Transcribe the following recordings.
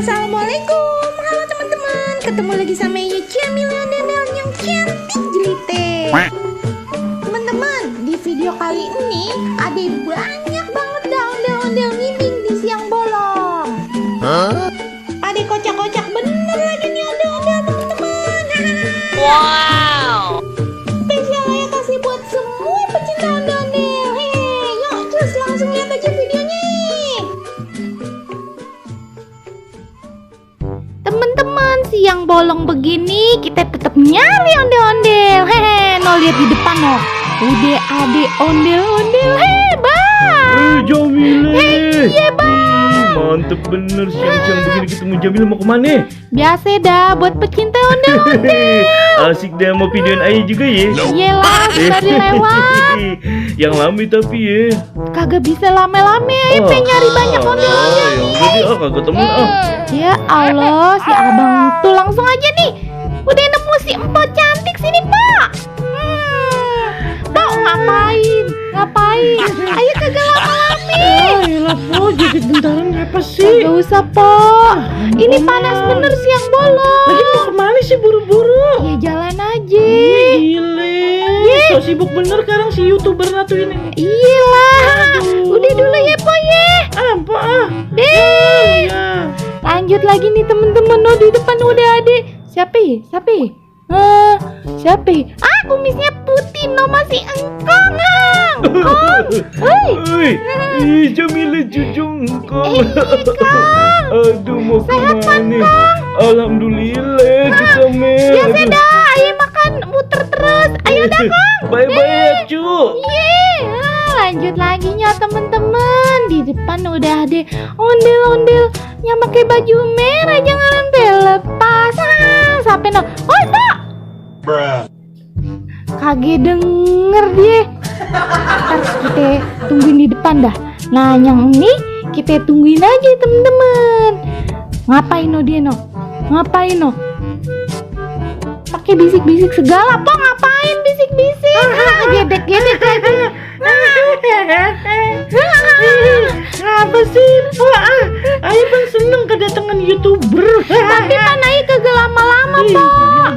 Assalamualaikum, halo teman-teman. Ketemu lagi sama Jamila Ondel yang cantik jelite. Teman-teman, di video kali ini ada banyak banget ondel-ondel ngiding di siang bolong. Pada kocak-kocak bener lagi nih ondel-ondel teman-teman. Wow. Spesial ya kasih buat semua pecinta ondel-ondel. Hehe, yuk cus langsung lihat aja videonya. Teman-teman, siang bolong begini kita tetap nyari ondel-ondel. Hehe, no lihat di depan no. Udah ada ondel-ondel hebat. Jamile. Iya bang. Mantep bener siang-siang begini ketemu Jamile, mau kemana? Biasa dah buat pecinta ondel-ondel. Asik deh mau videoin Ayah juga ya. Iyalah, tadi lewat. Yang lama tapi ya. Kagak bisa lame-lame, pengen nyari banyak ondel-ondel. Ya udah deh, kagak temen Ya Allah, si abang tuh langsung aja nih. Udah nemu si empok cantik sini, Pak. Pak, ngapain? Ayo kagak lama-lame. Ayolah po, joget bentaran apa sih? Gak usah, Po. Ini panas bener siang bolong. Lagi mau kemana sih buru-buru? Ya jalan aja. Gile, so sibuk bener sekarang si YouTuber ratu ini. Iyalah. Udah dulu ya, Po ya. Apa Deh. Ya. Lanjut lagi nih temen-temen. No, di depan udah ada. Siapa ya? Siapa? Kumisnya putih, no masih engkong. Oi, Jamile jujung engkong. Aduh mau kemana? Alhamdulillah kita Biasa dah, ayo makan muter terus. Ayo dah Kong. Bye-bye cu. Lanjut lagi nya temen-temen. Di depan udah ada ondel-ondel yang pakai baju merah, jangan sampai lepas. Sampai no. Oi Pak. Kagak denger dia. Ntar kita tungguin di depan dah. Nah yang ini kita tungguin aja temen-temen. Ngapain no dia no? Pakai bisik-bisik segala, Po. Ngapain bisik-bisik? Gedek-gedek lagi. Apa sih Pak? Ayo bang seneng kedatangan YouTuber. Tapi mana aja kagak lama-lama, Po.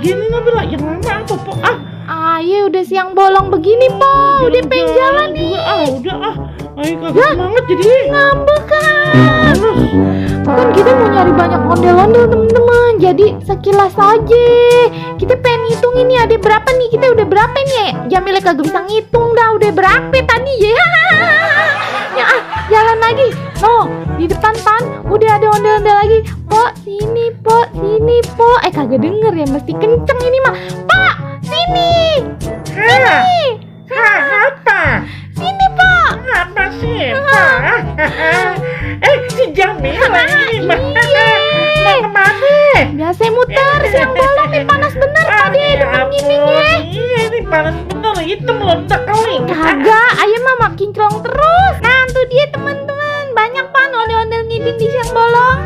Gini Nabila, yang lama apa Pak? Ayo udah siang bolong begini, Po. Udah pengen jalan nih. Ayo kagak semangat jadi. Ngambek kan. Kan kita mau nyari banyak ondel-ondel teman-teman. Jadi sekilas aja. Kita pengen ngitung ini ada berapa nih. Kita udah berapa nih? Jamile kagak bisa ngitung dah. Udah berapa tadi ya? Ya jalan lagi. No, di depan pan udah ada ondel-ondel lagi. Po, sini Po. Kagak denger ya, mesti kenceng ini mah. Pak, sini. Apa? Sini Pak. Apa sih Pak? Si Jamila ini mah. Mau kemana? Biasa muter siang bolong nih, panas bener tadi depan gininya. Iya ini panas bener, hitam meledak kali. Kagak, ayo mah makin celong terus. Nah tuh dia teman-teman, banyak pan ondel-ondel ngidin di siang bolong.